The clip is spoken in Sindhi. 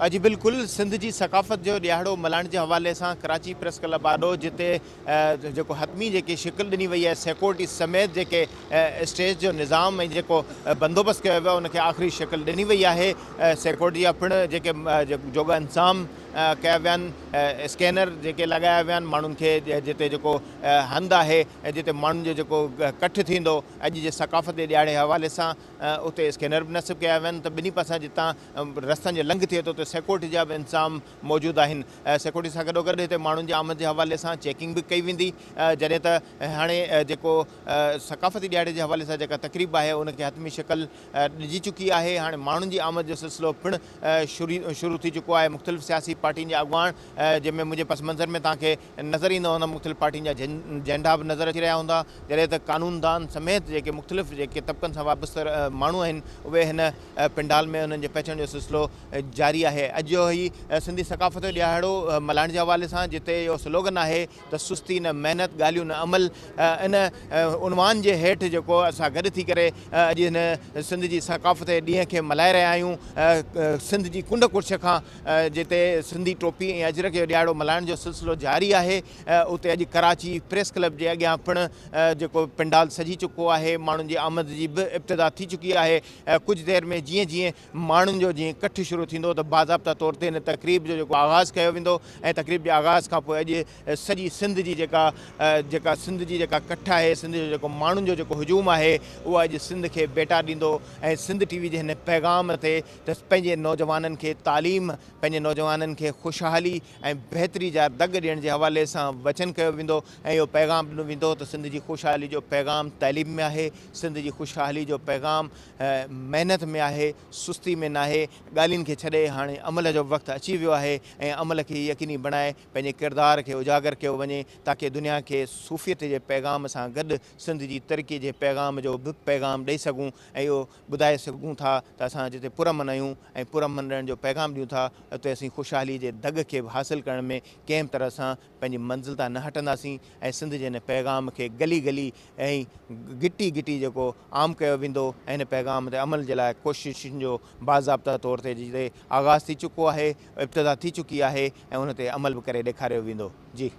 جي بلڪل سنڌ جي ثقافت جو ڏهاڙو ملهائڻ جي حوالي سان ڪراچي پريس ڪلب آڏو جتي جيڪو حتمي جيڪي شڪل ڏني وئي آهي سيڪورٽي سميت جيڪي اسٽيج جو نظام ۽ جيڪو بندوبست ڪيو ويو آهي ان کي آخري شڪل ڏني وئي آهي سيڪورٽي جا پڻ جيڪي جوڳا انتظام ڪيا ويا آهن اسڪينر جيڪي لڳايا ويا آهن ماڻهن کي جتي جيڪو هنڌ آهي جتي ماڻهن جو جيڪو ڪٺ ٿيندو اڄ جي ثقافت جي ڏهاڙي حوالي سان اتي اسڪينر به نصب ڪيا ويا آهن ته ٻنهي پاسان جتان رستن جي لنگهه ٿئي ٿو اتي سيڪورٽي جا به انتظام موجود آهن. سيڪورٽي سان گڏوگڏ هتي ماڻهن جي آمد جي حوالي سان چيڪنگ به ڪئي ويندي جڏهن ته هاڻي جيڪو ثقافتي ڏهاڙي جي حوالي سان جيڪا تقريب آهي ان کي حتمي شڪل ڏجي چڪي آهي هاڻي ماڻهن جي آمد جو سلسلو پڻ شروع ٿي چڪو آهي مختلف سياسي پارٽين جا اڳواڻ جنهن ۾ منهنجي پس منظر ۾ توهان کي نظر ايندا هوندا مختلف پارٽين جا جهنڊا به نظر اچي رهيا هوندا جڏهن ته قانوندان سميت جيڪي مختلف جيڪي طبقن سان وابسته ماڻهو آهن اهي هن پنڊال ۾ انهن جي پهچڻ جو سلسلو جاري آهي اڄ جو هي سنڌي ثقافت جو ڏهاڙو ملهائڻ جي حوالي سان جتي اهو سلوگن آهي ته سستي نه محنت ڳالهيون نه عمل ان عنوان جي هيٺ جيڪو اسان گڏ ٿي ڪري اڄ هن سنڌ جي ثقافت جي ڏينهن کي ملهائي رهيا آهيون سنڌ جي ڪنڊ ڪڙڇ کان جتي سنڌي ٽوپي ۽ اجرڪ جو ڏهاڙو ملهائڻ جو سلسلو جاري آهي اتي اڄ ڪراچي پريس ڪلب جي اڳيان پڻ جيڪو پنڊال سجي چڪو آهي ماڻهن جي آمد جي به ابتدا ٿي چڪي آهي ڪجهه دير ۾ جيئن جيئن ماڻهن جو جيئن ڪٺ شروع ٿيندو ته باضابطا طور تي هن تقريب جو جيڪو آغاز ڪيو ويندو ۽ تقريب جي آغاز کان پوء اڄ سڄي سنڌ جي جيڪا جيڪا سنڌ جي جيڪا ڪٺ آهي سنڌ جو جيڪو ماڻهن جو جيڪو هجوم آهي اهو اڄ سنڌ کي ڀيٽا ڏيندو ۽ سنڌ ٽي وي جي هن پيغام تي ته پنهنجي نوجوانن کي تعليم، پنهنجي نوجوانن کي خوشحالي ۽ بهتري جا دڳ ڏيڻ جي حوالي سان وچن ڪيو ويندو ۽ اهو پيغام ڏنو ويندو ته سنڌ جي خوشحالي جو پيغام تعليم ۾ آهي، سنڌ جي خوشحالي جو پيغام محنت ۾ آهي، سستي ۾ ناهي، ڳالهين کي ڇڏي هاڻي عمل جو وقت اچي ويو آهي ۽ عمل کي يقيني بڻائي پنهنجي ڪردار کي اجاگر ڪيو وڃي تاڪه دنيا کي صوفيت جي پيغام سان گڏ سنڌ جي ترقي جي پيغام جو به پيغام ڏئي سگهون ۽ اهو ٻڌائي سگهون ٿا ته اسان جتي پرامن آهيون ۽ پرامن رهڻ جو پيغام ڏيون ٿا اتي اسين خوشحالي جي دڳ کي به حاصل ڪرڻ ۾ ڪنهن به طرح سان پنهنجي منزل تان نه هٽنداسين ۽ سنڌ جي هن پيغام کي گلي گلي ۽ گهٽي گهٽي جيڪو عام ڪيو ويندو ۽ هن پيغام تي عمل جي لاء ڪوششن جو باضابطا طور تي جتي آغاز ٿي چڪو آهي ابتدا ٿي چڪي آهي ۽ ان تي عمل به ڪري ڏيکاريو ويندو جي.